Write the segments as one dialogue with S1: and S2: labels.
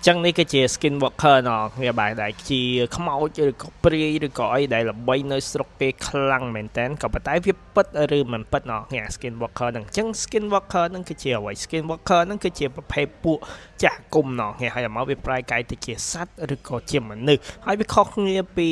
S1: ចឹងនេះគឺជា skin walker ណោះវាបែរដែលជាខ្មោចឬក៏ព្រាយឬក៏អីដែលល្បីនៅស្រុកគេខ្លាំងមែនតើក៏ប៉ុន្តែវាពិតឬមិនពិតណោះនេះ skin walker ហ្នឹង។ចឹង skin walker ហ្នឹងគឺជាអ្វី? Skin walker ហ្នឹងគឺជាប្រភេទពួកចាស់គុំណោះនេះហើយមកវាប្រែកាយទៅជាសត្វឬក៏ជាមនុស្សហើយវាខុសគ្នាពី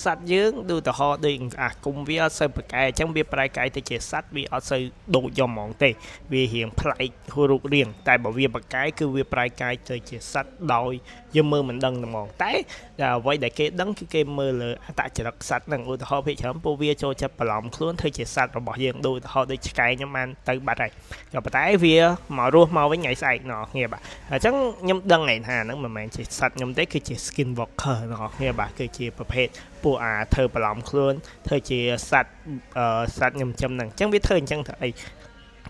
S1: សត្វយើងដូចទៅហោដូចអាគុំវាអត់សូវប្រកែអញ្ចឹងវាប្រែកាយទៅជាសត្វវាអត់សូវដូចយកហ្មងទេវារៀងប្លែករូបរាងតែបើវាប្រកែគឺវាប្រែកាយទៅជាសត្វដោយយើងមើលមិនដឹងហ្មងតែអ្វីដែលគេដឹងគឺគេមើលលើអត្តចរិតសត្វហ្នឹងឧទាហរណ៍ភាគច្រើនពួកវាចូលចិត្តបន្លំខ្លួនធ្វើជាសត្វរបស់យើងដូចឧទាហរណ៍ដូចឆ្កែខ្ញុំបានទៅបាត់ហើយក៏ប៉ុន្តែវាមករស់មកវិញថ្ងៃស្អែកណោះគ្នាបាទអញ្ចឹងខ្ញុំដឹងឯងថាហ្នឹងមិនមែនជាសត្វខ្ញុំទេគឺជា skin walker ណោះគ្នាបាទគឺជាប្រភេទពួកអាធ្វើបន្លំខ្លួនធ្វើជាសត្វសត្វខ្ញុំចំហ្នឹងអញ្ចឹងវាធ្វើអញ្ចឹងទៅអី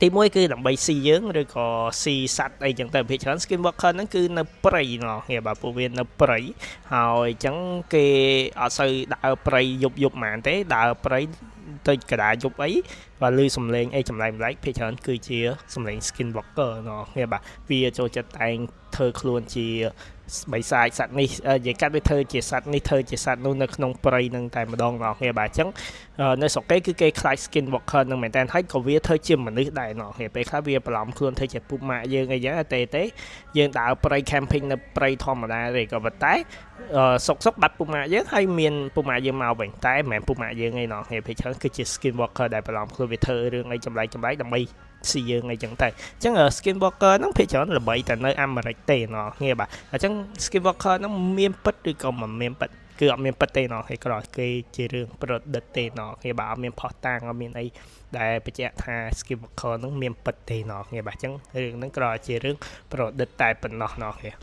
S1: ទីមួយគឺដើម្បីស៊ីយើងឬក៏ស៊ីសត្វអីចឹងទៅភាគច្រើន skin walker ហ្នឹងគឺនៅព្រៃណោះគេបាទពួកវានៅព្រៃហើយអញ្ចឹងគេអត់សូវដើរព្រៃយប់យប់ហ្មងទេដើរព្រៃទៅកដាយប់អីបាទឮសំឡេងអីចម្លែកម្លែកភាគច្រើនគឺជាសំឡេង skin walker ណោះគេបាទវាចូលចិត្តតែងធ្វើខ្លួនជាបិសាចសត្វនេះនិយាយកាត់វាធ្វើជាសត្វនេះធ្វើជាសត្វនោះនៅក្នុងព្រៃនឹងតែម្ដងណោះគ្នាបាទអញ្ចឹងនៅស្រុកគេគឺគេខ្លាច skin walker នឹងមែនតើហើយក៏វាធ្វើជាមនុស្សដែរណោះគ្នាពេលខ្លះវាបន្លំខ្លួនធ្វើជាពុកម៉ាក់យើងអីចឹងទេទេយើងដើរព្រៃ camping នៅព្រៃធម្មតាទេក៏ប៉ុន្តែសុកសុកបាត់ពុកម៉ាក់យើងហើយមានពុកម៉ាក់យើងមកវិញតែមិនមែនពុកម៉ាក់យើងឯណោះគ្នាពេលច្រើនគឺជា skin walker ដែលបន្លំខ្លួនវាធ្វើរឿងអីចម្លែកចម្លែកដើម្បីស៊ីយើងអីចឹងទៅអញ្ចឹង skin walker ហ្នឹងភាគច្រើនល្បីតែនៅអាមេរិកទេណោះគ្នាបាទអញ្ចឹង skin walker ហ្នឹងមានពិតឬក៏មិនមានពិតគឺអត់មានពិតទេណោះគេក្រគេជារឿងប្រឌិតទេណោះគេបាទអត់មានផុសតាងអត់មានអីដែលបញ្ជាក់ថា skin walker ហ្នឹងមានពិតទេណោះគេបាទអញ្ចឹងរឿងហ្នឹងក្រជារឿងប្រឌិតតែប៉ុណ្ណោះណោះគេ។